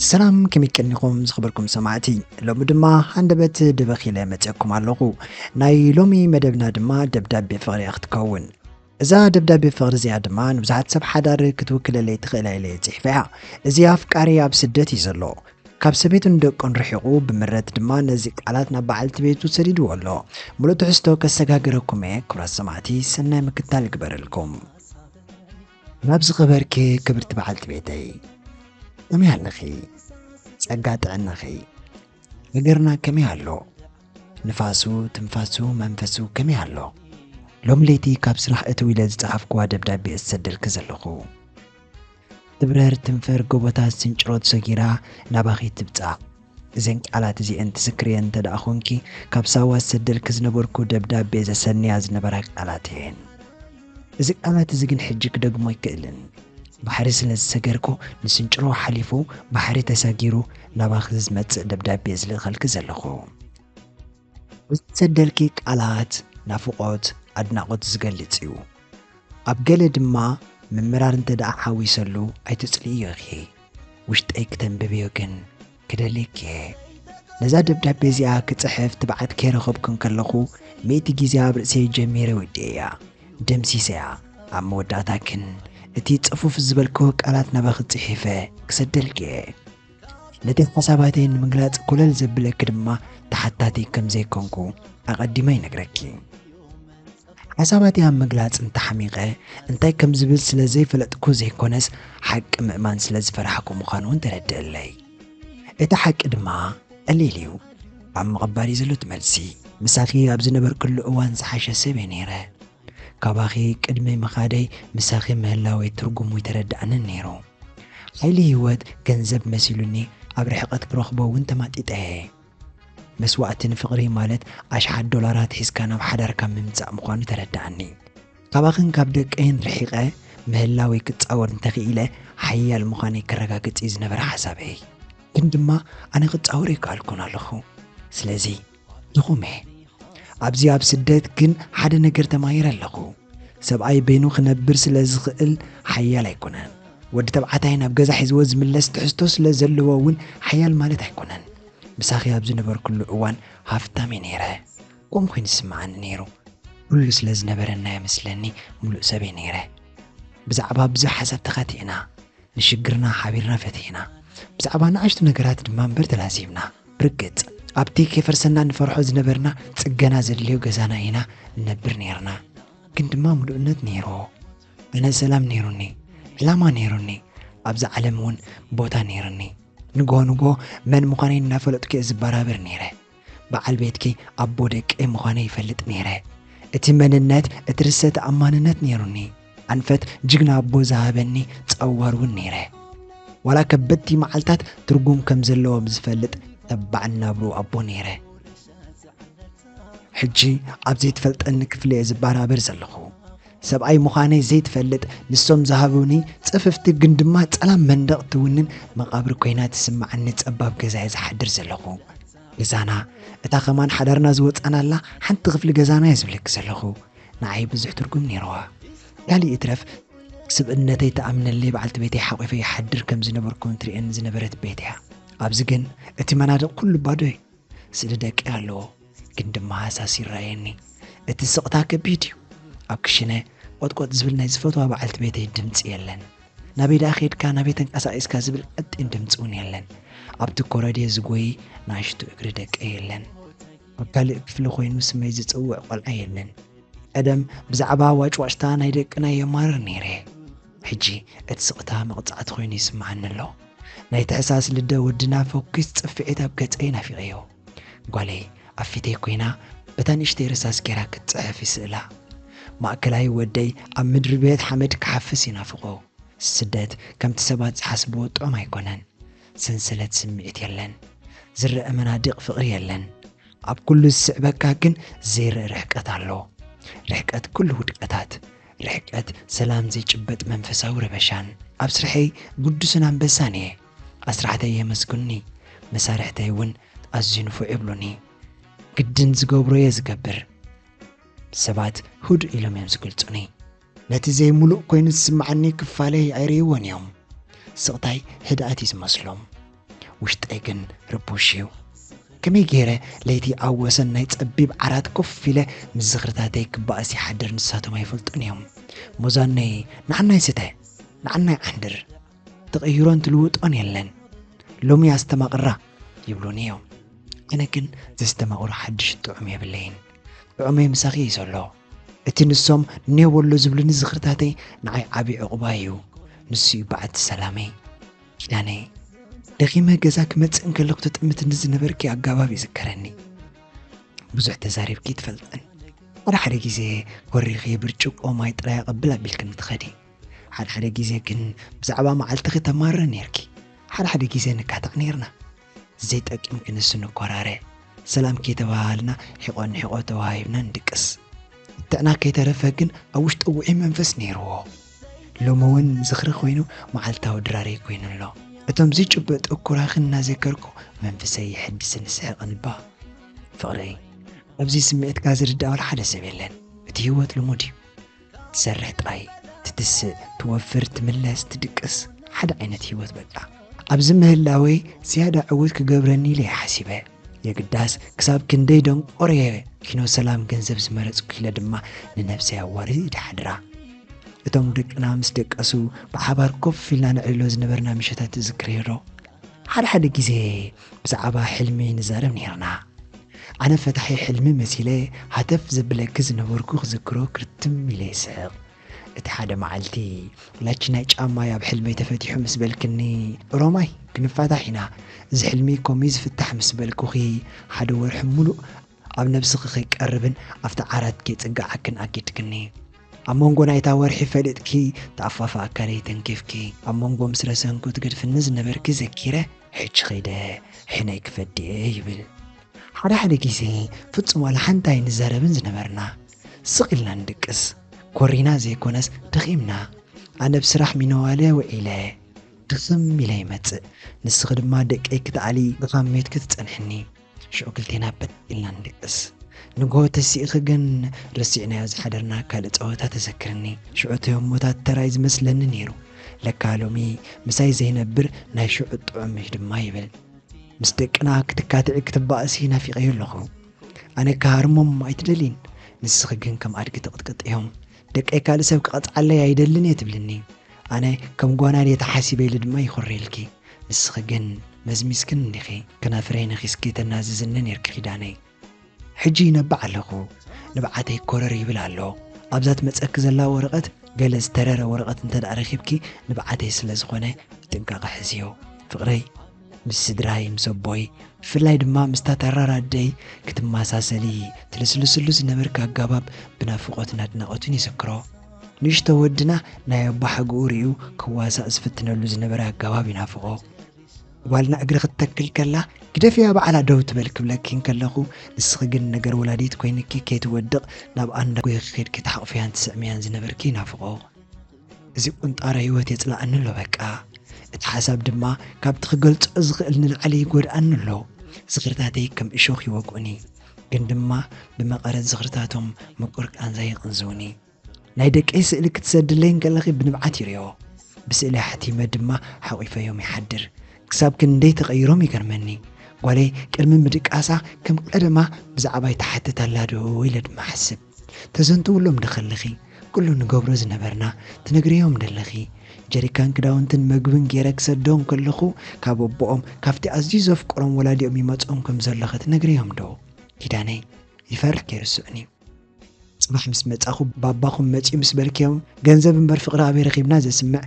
ሰላም፣ ከመይ ቀኒኹም ዝኽበርኩም ሰማዕቲ? ሎሚ ድማ ሃንደበት ድበኽ ኢለ መጺአኩም ኣለኹ። ናይ ሎሚ መደብና ድማ ደብዳቤ ፍቕሪ እያ ክትከውን። እዛ ደብዳቤ ፍቕሪ እዚኣ ድማ ንብዙሓት ሰብ ሓዳር ክትውክለለይ ትኽእል እያ ኢለ ጽሒፈያ። እዚ ኣፍቃሪ ኣብ ስደት እዩ ዘሎ። ካብ ሰበይቱን ደቁን ርሒቑ ብምረት ድማ ነዚ ቃላት ናብ በዓልቲ ቤቱ ሰዲድዎ ኣሎ። ሙሉእ ትሕዝቶ ከሰጋግረኩም እየ። ክቡራት ሰማዕቲ፣ ሰናይ ምክታል ይግበረልኩም። ናብ ዝኸበርኪ ክብርቲ በዓልቲ ቤተይ፣ ከመይ ኣለኺ? ጸጋ ጥዕናኺ፣ ሃገርና ከመይ ኣሎ? ንፋሱ፣ ትንፋሱ፣ መንፈሱ ከመይ ኣሎ? ሎም ለይቲ ካብ ስራሕ እትው ኢለ ዝጸሓፍኩዋ ደብዳቤ እሰደልኪ ዘለኹ። ትብረር ትንፈር ጎቦታት ስንጭሮ ተሰጊራ ናባኺ ትብጻ። እዘን ቃላት እዚአን ትዝክርየን እንተ ደኣ ኾንኪ፣ ካብ ሳዋ ዝሰደልኪ ዝነበርኩ ደብዳቤ ዘሰንያ ዝነበራ ቃላት እየን። እዚ ቃላት እዚ ግን ሕጂ ክደግሞ ኣይክእልን። ባሕሪ ስለ ዝሰገርኩ፣ ንስንጭሮ ሓሊፉ ባሕሪ ተሳጊሩ ናባኺ ዝመጽእ ደብዳቤ ዝልእኸልኪ ዘለኹ። እዚ ዝሰደልኪ ቃላት ናፍቖት፣ ኣድናቖት ዝገልጽ እዩ። ኣብ ገለ ድማ ምምራር እንተ ደኣ ሓዊሰሉ ኣይትጽልእዮ ኢኺ። ውሽጠይ ክተንብብዮ ግን ክደልየኪ እየ። ነዛ ደብዳቤ እዚኣ ክጽሕፍ ትብዓት ከይረኸብኩ እንከለኹ፣ ሚእቲ ግዜ ኣብ ርእሰይ ጀሚረ ወዲኤያ። ደምሲሰያ። ኣብ መወዳእታ ግን እቲ ጽፉፍ ዝበልክዎ ቃላት ናባኺ ጽሒፈ ክሰደልኪ እየ። ነቲ ሓሳባተይ ንምግላጽ ኮለል ዘብለኪ ድማ ተሓታቲ ከም ዘይኮንኩ ኣቐዲመ ይነግረኪ። ሓሳባተይ ኣብ ምግላጽ እንተሓሚቐ፣ እንታይ ከም ዝብል ስለ ዘይፈለጥኩ ዘይኮነስ፣ ሓቂ ምእማን ስለ ዝፈራሕኩ ምዃኑ እውን ተረድእለይ። እቲ ሓቂ ድማ ቀሊል እዩ። ኣብ ምቕባል እዩ ዘሎ እቲ መልሲ። ምሳኺ ኣብ ዝነበርክሉ እዋን ዝሓሸ ሰብ እየ ነይረ። ካባኺ ቅድሚ ምኻደይ ምሳኺ ምህላወይ ትርጉሙ ኣይተረድኣንን ነይሩ። ሓይሊ ህይወት ገንዘብ መሲሉኒ ኣብ ርሕቐት ክረኽቦ እውን ተማጢጠ እየ። መስዋእቲ ንፍቕሪ ማለት ኣሽሓት ዶላራት ሒዝካ ናብ ሓዳርካ ምምጻእ ምዃኑ ተረድኣኒ። ካባኽን ካብ ደቀይን ርሒቐ ምህላወይ ክጻወር እንተኽኢለ ሓያል ምዃነይ ከረጋግጽ እዩ ዝነበረ ሓሳበይ። ግን ድማ ኣነ ክጻወር ኣይከኣልኩን ኣለኹ። ስለዚ ድኹም እየ። ኣብዚ ኣብ ስደት ግን ሓደ ነገር ተማሂረ ኣለኹ። ሰብኣይ በይኑ ክነብር ስለ ዝኽእል ሓያል ኣይኮነን። ወዲ ተባዕታይ ናብ ገዛ ሒዝዎ ዝምለስ ትሕዝቶ ስለ ዘለዎ እውን ሓያል ማለት ኣይኮነን። ምሳኺ ኣብ ዝነበርኩሉ እዋን ሃፍታም እየ ነይረ። ከምኡ ኮይኑ ዝስምዓኒ ነይሩ። ኩሉ ስለ ዝነበረና እየ መስለኒ ምሉእ ሰብ እየ ነይረ። ብዛዕባ ብዙሕ ሓሳብ ተኻቲዕና፣ ንሽግርና ሓቢርና ፈቲሕና። ብዛዕባ ንኣሽቱ ነገራት ድማ እምበር ተላዚብና። ብርግጽ፣ ኣብቲ ከይፈርሰና ንፈርሖ ዝነበርና ጽገና ዘድልዮ ገዛና ኢና ንነብር ነይርና። ግን ድማ ምሉእነት ነይርዎ። ኣነ ሰላም ነይሩኒ፣ ዕላማ ነይሩኒ፣ ኣብዛ ዓለም እውን ቦታ ነይሩኒ። ንግሆ ንግሆ መን ምዃነይ እናፈለጥኩ እየ ዝበራበር ነይረ። በዓል ቤትኪ ኣቦ ደቀይ ምዃነይ ይፈልጥ ነይረ። እቲ መንነት፣ እቲ ርእሰ ተኣማንነት ነይሩኒ። ኣንፈት ጅግና ኣቦ ዝሃበኒ ጸዋር እውን ነይረ። ዋላ ከበድቲ መዓልታት ትርጉም ከም ዘለዎም ዝፈልጥ ተባዕ ናብርኡ ኣቦ ነይረ። ሕጂ ኣብ ዘይትፈልጠኒ ክፍሊ እየ ዝበራበር ዘለኹ። ሰብኣይ ምዃነይ ዘይትፈልጥ ንሶም ዝሃቡኒ ጽፍፍቲ ግን ድማ ጸላም መንደቕ ትውንን መቓብር ኮይና ትስምዓኒ ጸባብ ገዛ እየ ዝሓድር ዘለኹ። ገዛና፣ እታ ከማን ሓዳርና ዝወጻናላ ሓንቲ ክፍሊ ገዛና እየ ዝብለኪ ዘለኹ። ንዓይ ብዙሕ ትርጉም ነይርዋ። ካልእ ይትረፍ፣ ስብእነተይ ትኣምነለይ በዓልቲ ቤተይ ሓቂፈ ይሓድር ከም ዝነበርኩ ትርእየኒ ዝነበረት ቤት እያ። ኣብዚ ግን እቲ መናድቕ ኩሉ ባዶ እዩ። ስእሊ ደቂ ኣለዎ፣ ግን ድማ ሃሳስ ይረኣየኒ። እቲ ስቕታ ከቢድ እዩ። ኣብ ክሽነ ቆጥቆጥ ዝብል ናይ ዝፈትዋ በዓልቲ ቤተይ ድምጺ የለን። ናበይ ደኣ ኬድካ፣ ናበይ ተንቀሳቒስካ ዝብል ቀጢን ድምጺ እውን የለን። ኣብቲ ኮረድየ ዝጎይ ንኣሽቱ እግሪ ደቂ የለን። ኣብ ካልእ ክፍሊ ኮይኑ ስመይ ዝጽውዕ ቆልዓ የለን። ቀደም ብዛዕባ ዋጭዋጭታ ናይ ደቅና የማርር ነይረ። ሕጂ እቲ ስቕታ መቕጻዕቲ ኮይኑ ይስምዓኒ ኣሎ። ናይ ታሕሳስ ልደ ወድና ፈኲስ ጽፍዒት ኣብ ገጸይ ናፊቐዮ። ጓለይ ኣብ ፊተይ ኮይና በታ ንእሽተይ ርሳስ ጌራ ክትጽሕፍ ይስእላ። ማእከላይ ወደይ ኣብ ምድሪ ቤት ሓመድ ክሓፍስ ይናፍቖ። ስደት ከምቲ ሰባት ዝሓስብዎ ጥዑም ኣይኮነን። ሰንሰለት ስምዒት የለን። ዝረአ መናድቕ ፍቕሪ የለን። ኣብ ኩሉ ዝስዕበካ ግን ዘይረአ ርሕቀት ኣሎ። ርሕቀት ኩሉ ውድቀታት። ርሕቀት ሰላም ዘይጭበጥ መንፈሳዊ ረበሻን። ኣብ ስርሐይ ግዱስን ኣንበሳን እየ። ኣስራሕተይ የመስግኑኒ። መሳርሕተይ እውን ኣዝዩ ንፉዕ ይብሉኒ። ግድን ዝገብሮ እየ ዝገብር። ሰባት ህዱእ ኢሎም እዮም ዝገልጹኒ። ነቲ ዘይምሉእ ኮይኑ ዝስምዓኒ ክፋለይ ኣይርእይዎን እዮም። ስቕታይ ህድኣት እዩ ዝመስሎም። ውሽጠይ ግን ርቡሽ እዩ። ከመይ ገይረ ለይቲ ኣብ ወሰን ናይ ጸቢብ ዓራት ኮፍ ኢለ ምስ ዝኽርታተይ ክባእስ ይሓድር ንሳቶም ኣይፈልጡን እዮም። ሞዛነይ ንዓናይ ስተ፣ ንዓናይ ዓንድር፣ ተቐይሮን ትልውጦን የለን። ሎሚ ኣስተማቕራ ይብሉኒ እዮም። ኣነ ግን ዘስተማቕሮ ሓድሽ ጥዑም የብለይን። ጥዑመይ ምሳኺ እዩ ዘሎ። እቲ ንሶም ኔወሎ ዝብሉኒ ዝኽርታተይ ንዓይ ዓቢ ዕቑባ እዩ። ንሱ እዩ በዓቲ ሰላመይ። ኪዳነይ፣ ደኺመ ገዛ ክመጽእ እንከለኹ ትጥምትኒ ዝነበርኪ ኣጋባብ ይዝከረኒ። ብዙሕ ተዛሪብኪ ትፈልጥን። ሓደ ሓደ ግዜ ኮሪኺ ብርጭቆ ማይ ጥራይ ኣቐብል ኣቢልክኒ ትኸዲ። ሓደ ሓደ ግዜ ግን ብዛዕባ መዓልትኺ ተማርሪ ኔርኪ። ሓደ ሓደ ግዜ ንካታዕ ኔርና። ዘይጠቅም ክንስ ንኮራረ። ሰላም ከይተባሃልና ሒቖ ንሒቖ ተዋሂብና ንድቅስ። እትዕና ከይተረፈ ግን ኣብ ውሽጡ ውዑይ መንፈስ ነይርዎ። ሎሚ እውን ዝኽሪ ኮይኑ መዓልታዊ ድራረይ ኮይኑ ኣሎ። እቶም ዘይጭበጥ እኩራኺ እናዘከርኩ መንፈሰይ ይሕድስን ይስሕቕን እባ። ፍቕረይ፣ ኣብዚ ስምዒትካ ዝርዳእ ዋላ ሓደ ሰብ የለን። እቲ ህይወት ልሙድ እዩ። ትሰርሕ ጥራይ፣ ትትስእ፣ ትወፍር፣ ትምለስ፣ ትድቅስ፣ ሓደ ዓይነት ህይወት በቃ። ኣብዚ ምህላወይ ዝያዳ ዕዉት ክገብረኒ ኢለ እየ ሓሲበ። የግዳስ ክሳብ ክንደይ ደንቆር እየ ኪኖ ሰላም ገንዘብ ዝመረጽኩ ኢለ ድማ ንነብሰይ ኣዋሪደ ይሓድራ። እቶም ደቅና ምስ ደቀሱ ብሓባር ኮፍ ኢልና ነዕልሎ ዝነበርና ምሸታት ትዝክርዮ ዶ? ሓደ ሓደ ግዜ ብዛዕባ ሕልሚ ንዛረብ ነይርና። ኣነ ፈታሒ ሕልሚ መሲለ ሃተፍ ዘብለኪ ዝነበርኩ ክዝክሮ ክርትም ኢለ ይስሕቕ። እቲ ሓደ መዓልቲ ላቺ ናይ ጫማይ ኣብ ሕልመይ ተፈቲሑ ምስ በልክኒ፣ ሮማይ ክንፋታሕ ኢና፣ እዚ ሕልሚ ከምኡ እዩ ዝፍታሕ ምስ በልኩኺ፣ ሓደ ወርሒ ሙሉእ ኣብ ነብስኺ ከይቀርብን ኣብቲ ዓራት ከይጽግዓክን ኣጊድክኒ። ኣብ መንጎ ናይታ ወርሒ ፈሊጥኪ ተኣፋፊ ኣካለይ ተንኪፍኪ፣ ኣብ መንጎ ምስ ረሰንኩ ትገድፍኒ ዝነበርኪ ዘኪረ፣ ሕጂ ኸይደ ሕነይ ክፈዲ እየ ይብል። ሓደ ሓደ ግዜ ፍጹም ዋላ ሓንቲ ኣይንዛረብን ዝነበርና። ስቕ ኢልና ንድቅስ። ኮሪና ዘይኮነስ ደኺምና። ኣነ ብስራሕ ሚነዋለ ውዒለ ድኽም ኢለ ይመጽእ። ንስኺ ድማ ደቀይ ክትኣሊ ድኻም ሜትኪ ትጸንሕኒ። ሽዑ ክልቴና በጥ ኢልና ንድቅስ። ንግሆ ተሲእኺ ግን ረሲዕናዮ ዝሓደርና ካልእ ጸወታ ተዘክርኒ። ሽዑ እቲ ህሞታት ተራይ ዝመስለኒ ነይሩ። ለካ ሎሚ ምሳይ ዘይነብር ናይ ሽዑ ጥዑም እዩ ድማ ይብል። ምስ ደቅና ክትካትዒ ክትባእሲ ናፊቐዮ ኣለኹ። ኣነ ክሃርሞም ኣይትደልይን፣ ንስኺ ግን ከም ኣድጊ ትቕጥቅጥዮም። ደቀይ ካልእ ሰብ ክቐጽዓለይ ኣይደልን እየ ትብልኒ። ኣነ ከም ጓና ድየ ተሓሲበ ኢለ ድማ ይኾርየልኪ። ንስኺ ግን መዝሚዝክን እንዲኺ፣ ከናፍረይ ነኺስኪ ተናዝዝኒ ኔርኪ ኪዳነይ። ሕጂ ይነብዕ ኣለኹ። ንብዓተይ ኮረር ይብል ኣሎ። ኣብዛ ትመጸኪ ዘላ ወረቐት ገለ ዝተረረ ወረቐት እንተ ደኣ ረኺብኪ ንብዓተይ ስለ ዝኾነ ብጥንቃቐ ሕዝዮ። ፍቕረይ፣ ምስ ስድራይ፣ ምስ ኣቦይ፣ ብፍላይ ድማ ምስታ ተራር ኣደይ ክትመሳሰሊ ትልስልስሉ ዝነበርኪ ኣገባብ ብናፍቖትን ኣድናቖትን ይዝክሮ። ንእሽቶ ወድና ናይ ኣቦሓጎኡ ርእዩ ክዋሳእ ዝፍትነሉ ዝነበረ ኣገባብ ይናፍቖ። ጓልና እግሪ ክትተክል ከላ፣ ግደፍያ ባዕላ ደው ትበል ክብለኪ እንከለኹ፣ ንስኺ ግን ነገር ወላዲት ኮይንኪ ከይትወድቕ ናብ ኣንዳ ጎይኺ ከይድኪ ትሓቑፍያን ትስዕምያን ዝነበርኪ ይናፍቖ። እዚ ቁንጣሮ ህይወት የጽልኣኒ ኣሎ በቃ። እቲ ሓሳብ ድማ ካብቲ ክገልጾ ዝኽእል ንላዕሊ ይጎድኣኒ ኣሎ። ዝኽርታተይ ከም እሾኽ ይወግኡኒ፣ ግን ድማ ብመቐረት ዝኽርታቶም ምቁር ቃንዛ ይቕንዝውኒ። ናይ ደቀይ ስእሊ ክትሰድለይ እንከለኺ ብንብዓት ይርእዮ። ብስእሊ ኣሕቲመ ድማ ሓቒፈዮም ይሓድር። ክሳብ ክንደይ ተቐይሮም ይገርመኒ። ጓለይ ቅድሚ ምድቃሳ ከም ቀደማ ብዛዕባይ ትሓትት ኣላ ዶ ኢለ ድማ እሓስብ። ተዘንትውሎም ዶ ከለኺ? ኩሉ ንገብሮ ዝነበርና ትነግርዮም ደለኺ? ጀሪካን ክዳውንትን መግብን ገይረ ክሰዶም ከለኹ ካብ ኣቦኦም ካብቲ ኣዝዩ ዘፍቅሮም ወላዲኦም ይመጾም ከም ዘሎኸ ትነግርዮም ዶ? ኪዳነይ ይፈርሕ ከይርስዑኒ። ጽባሕ ምስ መጻኹ ባባኹም መጺኡ ምስ በልክዮም፣ ገንዘብ እምበር ፍቕሪ ኣበይ ረኺብና ዘስምዕ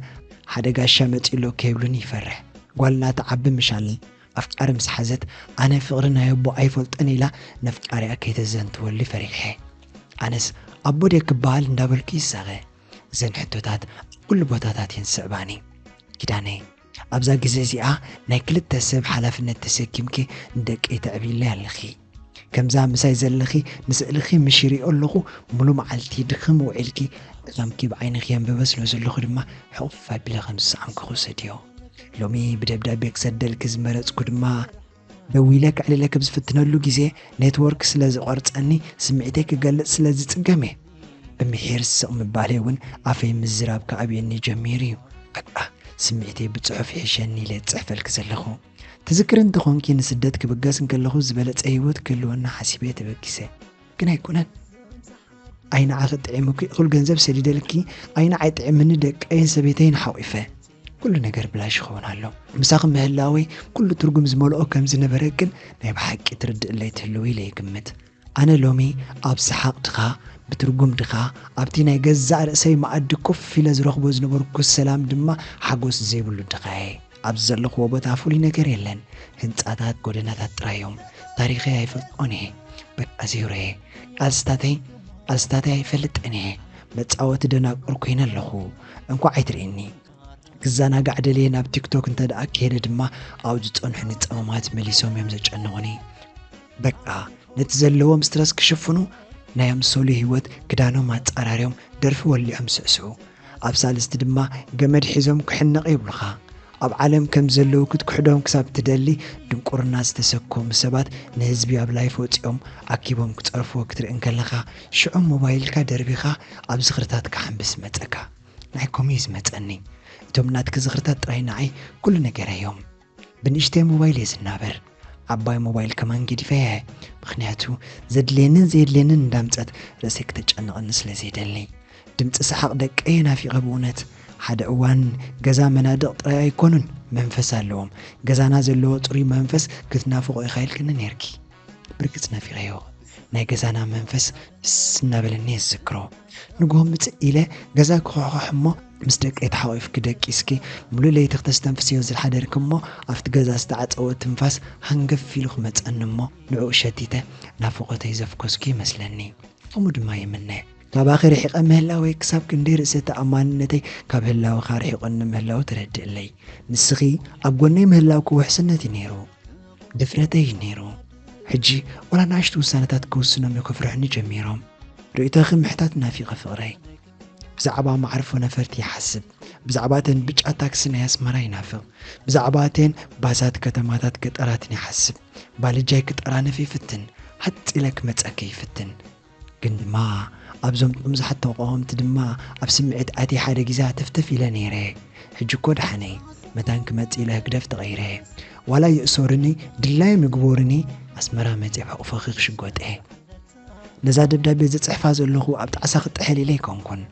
ሓደ ጋሻ መጺኡ ኣሎ ከይብሉኒ ይፈርሕ። ጓልና ትዓቢ ምሻላ ኣፍቃሪ ምስ ሓዘት ኣነ ፍቕሪ ናይ ኣቦ ኣይፈልጦን ኢላ ነፍቃሪኣ ከይተዘንትወሉ ፈሪሐ። ኣነስ ኣቦ ድየ ክበሃል እንዳበልኩ ይሳቐ። እዘን ሕቶታት ኣብ ኩሉ ቦታታት እየን ዝስዕባኒ። ኪዳነይ፣ ኣብዛ ግዜ እዚኣ ናይ ክልተ ሰብ ሓላፍነት ተሰኪምኪ ንደቀይ ተዕብይለይ ኣለኺ። ከምዛ ምሳይ ዘለኺ ንስእልኺ ምሽ ይሪኦ ኣለኹ፣ ሙሉ መዓልቲ ድኽም ውዒልኪ፣ ድኻምኪ ብዓይንኺ የንብበ ስለ ዘለኹ ድማ ሕቑፍ ኣቢለ ከም ዝሰዓምኩ ክውሰድዮ። ሎሚ ብደብዳቤ ክሰደልኪ ዝመረጽኩ ድማ ደዊለ ከዕልለኪ ኣብ ዝፍትነሉ ግዜ ኔትወርክ ስለ ዝቖርጸኒ ስምዒተይ ክገልጽ ስለ ዝጽገም እየ። ብምሒር ስቕ ምባለይ እውን ኣፈይ ምዝራብ ክኣብየኒ ጀሚሩ እዩ። በቃ ስምዒተይ ብጽሑፍ ይሕሸኒ ኢለ ዝጽሕፈልኪ ዘለኹ። ትዝክሪ እንተኾንኪ፣ ንስደት ክብገስ እንከለኹ ዝበለጸ ህይወት ክህልወና ሓሲበ ተበጊሰ። ግን ኣይኮነን። ኣይንዓኺ ጥዒሙኪ፣ እኹል ገንዘብ ሰዲደልኪ፣ ኣይንዓይ ጥዒምኒ፣ ደቀይን ሰበይተይን ሓቒፈ። ኩሉ ነገር ብላሽ ይኸውን ኣሎ። ምሳኺ ምህላወይ ኩሉ ትርጉም ዝመልኦ ከም ዝነበረ ግን ናይ ብሓቂ ትርድእለይ ትህልዊ ኢለ ይግምት። ኣነ ሎሚ ኣብ ሰሓቕ ድኻ፣ ብትርጉም ድኻ፣ ኣብቲ ናይ ገዛእ ርእሰይ መኣዲ ኮፍ ኢለ ዝረኽቦ ዝነበርኩ ሰላም ድማ ሓጎስ ዘይብሉ ድኻየ። ኣብዚ ዘለኽዎ ቦታ ፍሉይ ነገር የለን። ህንጻታት፣ ጎደናታት ጥራይ እዮም። ታሪኸይ ኣይፈልጦን እየ። በቃ ዜሮ እየ። ቃልስታተይ፣ ቃልስታተይ ኣይፈልጥን እየ። መጻወቲ ደናቁር ኮይነ ኣለኹ። እንኳዕ ኣይትርእኒ። ክዘናጋዕ ደልየ ናብ ቲክቶክ እንተ ደኣ ከይደ ድማ፣ ኣብኡ ዝጸንሑኒ ጸመማት መሊሶም እዮም ዘጨንቑኒ። በቃ ነቲ ዘለዎም ስትረስ ክሽፍኑ፣ ናይ ኣምሰሉ ህይወት ክዳኖም ኣጻራርዮም ደርፊ ወሊዖም ስዕስዑ። ኣብ ሳልስቲ ድማ ገመድ ሒዞም ክሕነቕ ይብሉኻ። ኣብ ዓለም ከም ዘለዉ ክትክሕዶም ክሳብ ትደሊ፣ ድንቁርና ዝተሰከሙ ሰባት ንህዝቢ ኣብ ላይፍ ወጺኦም ኣኪቦም ክጸርፍዎ ክትርኢ እንከለኻ፣ ሽዑ ሞባይልካ ደርቢኻ ኣብ ዝኽርታትካ ሓንብስ መጸካ። ንዓይ ከምኡ እዩ ዝመጸኒ። እቶም ናትኪ ዝኽርታት ጥራይ ንዓይ ኩሉ ነገረይ እዮም። ብንእሽተይ ሞባይል እየ ዝናበር። ዓባይ ሞባይል ከማን ገዲፈ እየ። ምኽንያቱ ዘድልየንን ዘየድልየንን እንዳምጸት ርእሰይ ክተጨንቐኒ ስለ ዘይደሊ። ድምጺ ሰሓቕ ደቀየ ናፊቐ ብእውነት። ሓደ እዋን ገዛ መናድቕ ጥራይ ኣይኮኑን፣ መንፈስ ኣለዎም። ገዛና ዘለዎ ጽሩይ መንፈስ ክትናፍቖ ኢኻ ኢልክኒ ነይርኪ። ብርግጽ ናፊቐዮ። ናይ ገዛና መንፈስ ስስ እናበለኒ እየ ዝዝክሮ። ንግሆ ምጽእ ኢለ ገዛ ክኹሕኳሕ እሞ፣ ምስ ደቀይ ተሓቒፍኪ ደቂስኪ፣ ሙሉእ ለይቲ ክተስተንፍስዮ ዝሓደርኪ እሞ፣ ኣብቲ ገዛ ዝተዓጸወ ትንፋስ ሃንገፍ ኢሉ ክመጸኒ እሞ፣ ንዕኡ ሸቲተ ናፍቖተይ ዘፍኮስኩ ይመስለኒ። ከምኡ ድማ ይምነ። ካባኺ ርሒቐ ምህላወይ ክሳብ ክንደይ ርእሰ ተኣማንነተይ ካብ ህላወኻ ርሒቑኒ ምህላው ተረድእለይ። ንስኺ ኣብ ጎነይ ምህላውኪ ውሕስነት እዩ ነይሩ። ድፍረተይ እዩ ነይሩ። ሕጂ ዋላ ንኣሽቱ ውሳነታት ክውስኖም እዩ ከፍርሑኒ ጀሚሮም። ርእይቶኺ ምሕታት ናፊቐ ፍቕረይ። ብዛዕባ መዓርፎ ነፈርቲ ይሓስብ። ብዛዕባ እተን ብጫ ታክሲ ናይ ኣስመራ ይናፍቕ። ብዛዕባ እተን ባሳት ከተማታት ገጠራትን ይሓስብ። ባልጃይ ክጠራነፍ ይፍትን። ሃጽ ኢለ ክመጸኪ ይፍትን። ግን ድማ ኣብዞም ጥምዙሓት ተቃወምቲ ድማ ኣብ ስምዒት ኣትየ ሓደ ግዜ ሃተፍተፍ ኢለ ነይረ። ሕጂ እኮ ደሓነይ። መታን ክመጽእ ኢለ ህግደፍ ተቐይረ። ዋላ ይእሰሩኒ፣ ድላዮም ይግበሩኒ፣ ኣስመራ መጽየ ኣብ ሕቑፎኺ ክሽጎጥ እየ። ነዛ ደብዳቤ ዝጽሕፋ ዘለኹ ኣብ ጣዕሳ ክጥሕል ኢለ ኣይኮንኩን።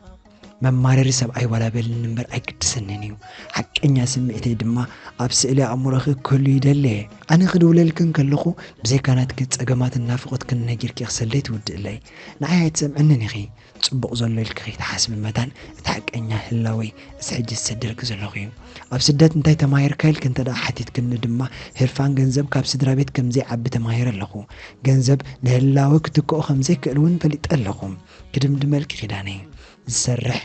መማረሪ ሰብኣይ ዋላ በልኒ እምበር ኣይግድሰንን እዩ። ሓቀኛ ስምዒተይ ድማ ኣብ ስእሊ ኣእምሮኺ ክህሉ ይደሊ እየ። ኣነ ክድውለልኪ እንከለኹ ብዘይካ ናትኪ ጸገማትን ናፍቖትክን ነጊርኪ ክሰደይ ትውድእለይ። ንዓይ ኣይትሰምዕንን ኢኺ። ጽቡቕ ዘሎ ኢልኪ ከይትሓስቢ መታን እቲ ሓቀኛ ህላወይ እዚ ሕጂ ዝሰደልኪ ዘለኹ እዩ። ኣብ ስደት እንታይ ተማሂርካ ኢልኪ እንተ ደኣ ሓቲትክኒ ድማ ህርፋን ገንዘብ ካብ ስድራ ቤት ከም ዘይዓቢ ተማሂረ ኣለኹ። ገንዘብ ንህላወ ክትክኦ ከም ዘይክእል እውን ፈሊጠ ኣለኹ። ክድምድመልኪ ኪዳነይ፣ ዝሰርሕ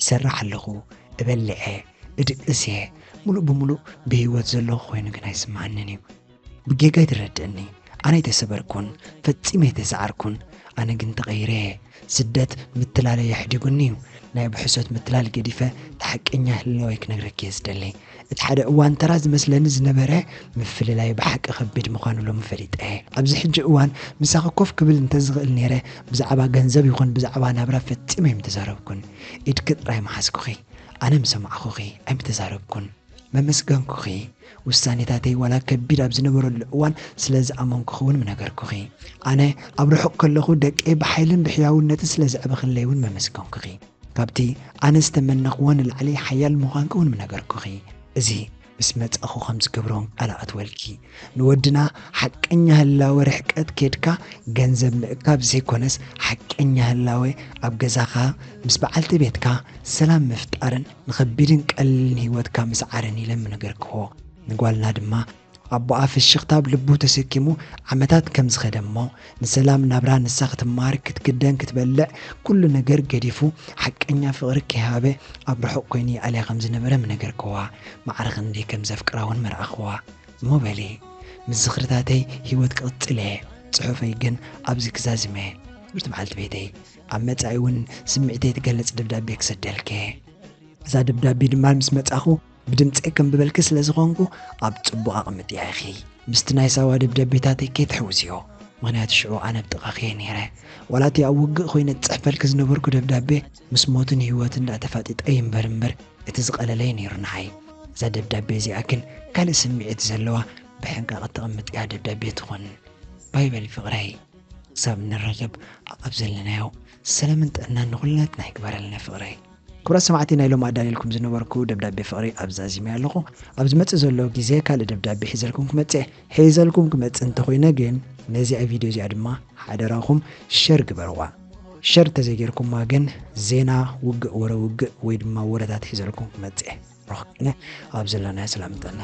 ይሰርሕ ኣለኹ፣ እበልዕ እየ፣ እድቅስ እየ። ሙሉእ ብሙሉእ ብህይወት ዘለኹ ኮይኑ ግን ኣይስምዓንን እዩ። ብጌጋ ኣይትረድእኒ። ኣነ ኣይተሰበርኩን፣ ፈጺመ ኣይተሰዓርኩን። ኣነ ግን ተቐይረ እየ። ስደት ምትላለይ ኣሕዲጉኒ እዩ። ናይ ብሕሶት ምትላል ገዲፈ፣ እቲ ሓቀኛ ህላወይ ክነግረኪ እየ ዝደሊ። እቲ ሓደ እዋን ተራ ዝመስለኒ ዝነበረ ምፍልላይ ብሓቂ ከቢድ ምዃኑ ሎሚ ፈሊጠ እየ። ኣብዚ ሕጂ እዋን ምሳኺ ኮፍ ክብል እንተዝኽእል ነይረ፣ ብዛዕባ ገንዘብ ይኹን ብዛዕባ ናብራ ፈጺመ ኣይምተዛረብኩን። ኢድኪ ጥራይ ምሓዝኩኺ፣ ኣነ ምሰማዕኹኺ ኣይምተዛረብኩን። መመስገንኩኺ። ውሳኔታተይ ዋላ ከቢድ ኣብ ዝነበረሉ እዋን ስለ ዝኣመንኩኺ እውን ምነገርኩኺ። ኣነ ኣብ ርሑቕ ከለኹ ደቀይ ብሓይልን ብሕያውነትን ስለ ዘዕበኽለይ እውን መመስገንኩኺ። ካብቲ ኣነ ዝተመነኽዎ ንላዕሊ ሓያል ምዃንኪ እውን ምነገርኩኺ። እዚ ምስ መጻእኹ ከም ዝገብሮም ቃል ኣእትወልኪ። ንወድና ሓቀኛ ህላወ ርሕቀት ኬድካ ገንዘብ ምእካብ ዘይኮነስ፣ ሓቀኛ ህላወ ኣብ ገዛኻ ምስ በዓልቲ ቤትካ ሰላም ምፍጣርን ንኸቢድን ቀሊልን ህይወትካ ምስዓርን ኢለ ምነገርክዎ። ንጓልና ድማ ኣቦኣ ፍሽኽታ ኣብ ልቡ ተሰኪሙ ዓመታት ከም ዝኸደ እሞ፣ ንሰላም ናብራ ንሳ ክትማር፣ ክትክደን፣ ክትበልዕ፣ ኩሉ ነገር ገዲፉ ሓቀኛ ፍቕሪ ከይሃበ ኣብ ርሑቕ ኮይኑ ይኣልያ ከም ዝነበረ ምነገርክዋ። ማዕረ ክንደይ ከም ዘፍቅራ እውን መርኣኽዋ። እሞ በሊ፣ ምስ ዝኽርታተይ ህይወት ክቕጽል እየ። ጽሑፈይ ግን ኣብዚ ክዛዝም እየ። ክብርቲ በዓልቲ ቤተይ፣ ኣብ መጻኢ እውን ስምዒተይ ትገልጽ ደብዳቤ ክሰደልኪ እየ። እዛ ደብዳቤ ድማ ምስ መጻኹ ብድምጸይ ከንብበልኪ ስለ ዝኾንኩ ኣብ ጽቡቕ ኣቕምጥያ ኢኺ። ምስቲ ናይ ሳዋ ደብዳቤታተይ ከይትሕውስዮ፣ ምኽንያቱ ሽዑ ኣነ ኣብ ጥቓኺ እየ ነይረ። ዋላ እቲ ኣብ ውግእ ኮይነ ዝጽሕፈልኪ ዝነበርኩ ደብዳቤ ምስ ሞትን ህይወትን ደኣ ተፋጢጠ ይንበር እምበር፣ እቲ ዝቐለለ እዩ ነይሩ ንዓይ። እዛ ደብዳቤ እዚኣ ግን ካልእ ስምዒት ዘለዋ፣ ብሕንቃቐ ትቕምጥ እያ ደብዳቤ ትኾን። ባይ በሊ ፍቕረይ፣ ክሳብ ንራኸብ ኣብ ዘለናዮ ሰላምን ጥዕናን ንኹላትና ይግበረልና ፍቕረይ። ክቡራት ሰማዕቲ፣ ናይ ሎም ኣዳልየልኩም ዝነበርኩ ደብዳቤ ፍቕሪ ኣብዚ ኣዚመ ኣለኹ። ኣብ ዝመጽእ ዘሎ ግዜ ካልእ ደብዳቤ ሒዘልኩም ክመጽእ፣ ሒዘልኩም ክመጽእ እንተኾይነ ግን ነዚኣ ቪድዮ እዚኣ ድማ ሓደራኹም ሸር ግበርዋ። ሸር እንተዘይጌርኩማ ግን ዜና ውግእ፣ ወረ ውግእ ወይ ድማ ወረታት ሒዘልኩም ክመጽእ። ሮክነ ኣብ ዘለናዮ ሰላም ጥዕና።